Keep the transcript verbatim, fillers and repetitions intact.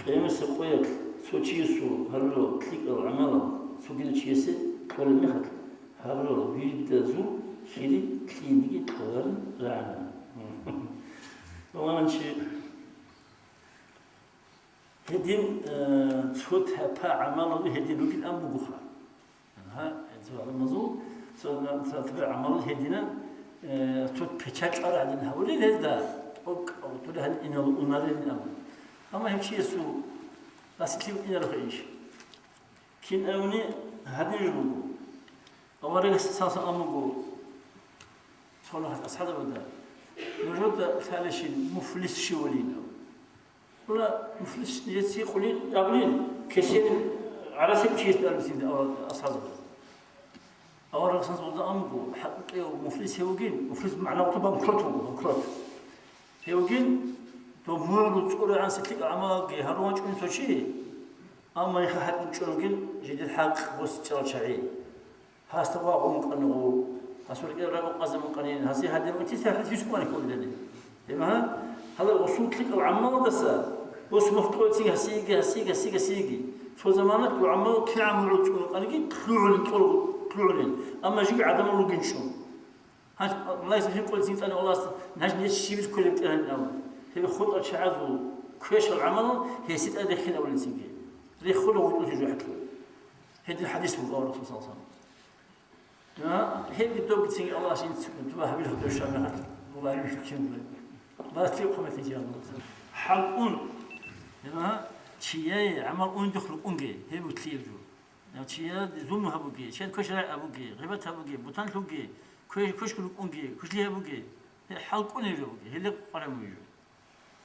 Къиямасеб къоялъ цо чиясул гьарурал лъикӀал гӀамалал цогидав чиясе кьолеб мехалъ, гьарурал вирдазул хири лъиениги кьоларин рагӀана. Гьанчи гьедин, э, цо тапа гӀамалал гьедин ругин ан бугоха. Гьа, цо гӀаламазул, цо, цо тапа гӀамалал гьединан, э, цо печатлъар гьадин гьавулел гьезда, тӀокӀ, тӀокӀ гьадин инал унарин абун. Амма гьев чиясул расилъи букӀинарухъе иш. Кин абуни гьадин жо буго. Аварагас цалъан амуго, цо нахъ асхӀабзабазда, нужеда лъалищин муфлис щивалин абу. Уна муфлис нижеца гьикъулин абулин, кесен гӀарасеб чиясда абулин асхӀабзабаз. Аварагас цалъан амуго, хӀакъикъияв муфлис гьев вугин, муфлис магӀна гьабун банкрот вуго, банкрот. Гьев вугин, дов мугӀрул цӀурагӀан силъи гӀамалги гьарун вачӀунин цо чи, амма гьехъа хӀакъ чӀун вугин жидер хӀакъ босичӀарал чагӀи. Гьасда вагъун къаного, гьасул ракӀалда рагъ къвазабун къанин, гьасие гьадин рукӀин тесахӀлъи тискӀунаник кколдани. Гьеб гьа, гьала гъусул лъикӀал гӀаммалдаса, гъус мухтӀуцин гьасиеги, гьасиеги, гьасиеги, гьасиеги. Цо заманат гӀаммал кигӀан мугӀрул цӀуну къаниги, лъугӀулин, лъугӀулин. Амма жиги гӀадамал ругинчӀо. Гьанж малаикзаб гьикъулел цинги тӀаде Аллагьас, гьанж ниж щибиз кколеб тӀеран абун. Гьеб хутӀарал чагӀазул квешал гӀамалал гьесие тӀаде рехин абулел цинги. Рехула гъутӀулъи жо хӀакъи. Гьедин хӀадис буго Расул саллаллагьу гӀалайгьи ва саллам. Гьебги добги цинги Аллагьас инцӀ туба гьабилха дов шамигӀат. Аллагь михьил кин. Аллагьас тир хъуматин жи Аллагь. ХӀакъун. Гьеб гьа, чияе гӀамал ундухъ рукӀунге, гьеб бутлъияб жо. Чияе зулму гьабуге, чиян квеш рагӀи абуге, гъибат гьабуге, бутан лъуге, квеш-, квешго рукӀунге, квешлъи гьабуге, гьеб хӀалкӀунеб жо буге, гьеле къваригӀун бугеб жо.